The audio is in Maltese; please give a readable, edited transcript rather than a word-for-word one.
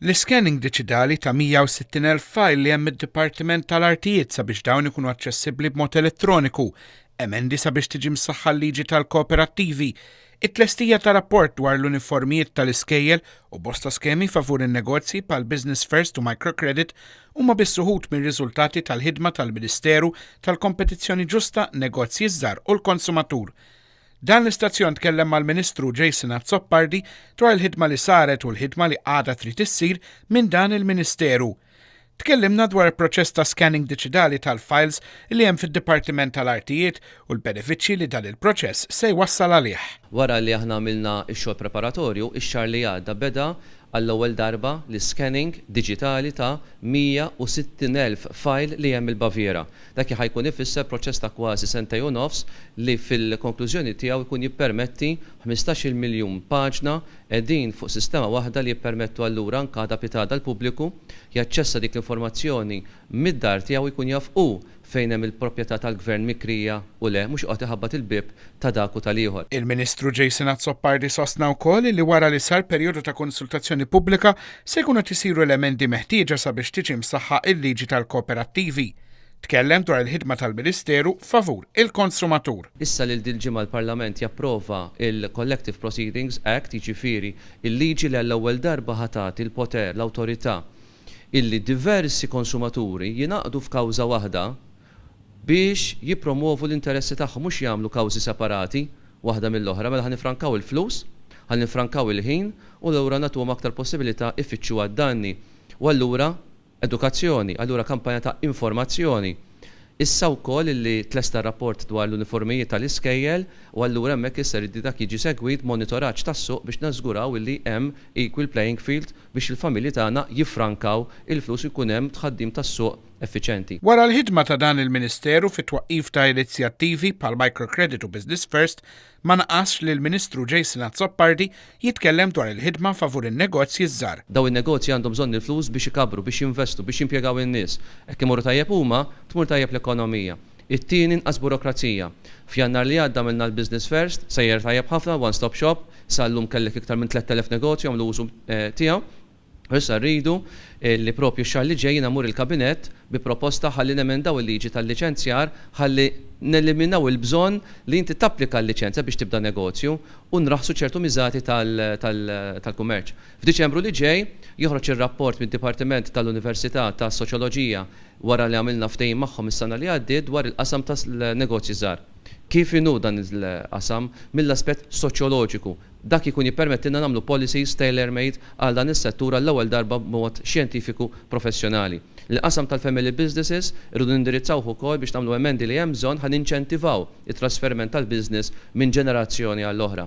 L-iscanning diġitali ta' 160,000 file li hemm id-Dipartiment tal-Artijiet sabiex dawn ikunu aċċessibbli b'mod elettroniku, emendi sabiex tiġi msaħħa l-liġi tal-kooperattivi, it-tlestija ta' rapport dwar l-uniformijiet tal-iskejjel u bosta skemi favur in-negozji bħal Business First u Microcredit huma biss uħud mir-riżultati tal-ħidma tal-Ministeru tal-Kompetizzjoni Ġusta, Negozji Żgħar u l-Konsumatur. Dan l-istazzjon tkellem mal-Ministru Jason Azzopardi dwar il-ħidma li saret u l-ħidma li għadha trid issir minn dan il-Ministeru. Tkellimna dwar il-proċess ta' scanning diġitali tal-files li hemm fid-Dipartiment tal-Artijiet u l-benefiċċji li dan il-proċess se jwassal għalih. Wara li aħna għamilna x-xogħol preparatorju, ix-xahar li għadda beda għall-ewwel darba l-scanning diġitali ta' 160,000 file li hemm il-Baviera. Dak ħa jkun ifisser proċess ta' kważi sentejn u nofs li fil-konklużjoni tiegħu jkun jippermetti 15-il miljun paġna qegħdin fuq sistema waħda li jippermettu allura anke għada pitgħada l-pubbliku jaċċessa dik l-informazzjoni mid-dar tiegħu, jkun jaf hu fejn hemm il-proprjetà tal-gvern mikrija u le, mhux joqgħod iħabbat il-bieb ta' dak u tal-ieħor. Il-Ministru Jason Azzopardi sostna wkoll li wara li sar perjodu ta' konsultazzjoni pubblika se jkunu qed isiru l-emendi meħtieġa sabiex tiġi msaħħa il-liġi tal-kooperattivi. Tkellem dwar il-ħidma tal-Ministeru favur il-konsumatur. Issa lil dil-ġimgħa l-Parlament japprova il-Collective Proceedings Act, jiġifieri il-liġi li għall-ewwel darba ħa tagħti l-poter, l-awtorità illi diversi konsumaturi jingħaqdu f'kawża waħda biex jippromovu l-interessi tagħhom, mhux jagħmlu kawżi separati waħda mill-oħra. Mela ħa nifrankaw il-flus, ħa nifrankaw il-ħin u allura nagħtuhom aktar possibilità ifittxu għad-danni. U allura edukazzjoni, allura kampanja ta' informazzjoni. Issa wkoll illi tlesta rapport dwar l-uniformijiet tal-iskejjel u allura hemmhekk issa jrid dak jiġi segwit monitoraġġ tas-suq biex nażguraw illi hemm equal playing field biex il-familji tagħna jiffrankaw il-flus u jkun hemm tħaddim tas-suq effiċenti. Wara l-ħidma ta' dan il-Ministeru fit-twaqqif ta' inizjattivi bħal Microcredit u Business First, ma naqasx li l-Ministru Jason Azzopardi jitkellem dwar il-ħidma favur in-negozji żgħar. Dawn in-negozji għandhom bżonn il-flus biex ikabbru, biex jinvestu, biex jimpjegaw in-nies. Hekk imorru tajjeb huma, tmur tajjeb l-ekonomija. It-tieni, inqas burokrazija. F'Jannar li għadda għamilna l-Business First, sejjer tajjeb ħafna, one stop shop, sal-lum kellek iktar minn 3000 negozju għamlu użu tiegħu. Issa rridu li propju x-xahar li ġej jiena mmur il-kabinett bi proposta ħalli nemendaw il-liġi tal-liċenzjar ħalli neliminaw il-bżonn li inti tapplika l-liċenzja biex tibda negozju u nraħsu ċertu miżati tal-kummerċ. F'Diċembru li ġej joħroġ ir-rapport mid-Dipartiment tal-Università tas-Soċjoloġija wara li għamilna ftehim magħhom is-sena li għaddiet dwar il-qasam tas-negozji żgħar. Kif inhu dan il-qasam mill-aspett soċjoloġiku? Dak ikun jippermettilna nagħmlu policies tailor-made għal dan is-settur għall-ewwel darba b'mod xjentifiku professjonali. Il-qasam tal-family businesses irridu nindirizzawh ukoll biex nagħmlu emendi li hemm bżonn ħa ninċentivaw it-trasferiment tal-business minn ġenerazzjoni għall-oħra.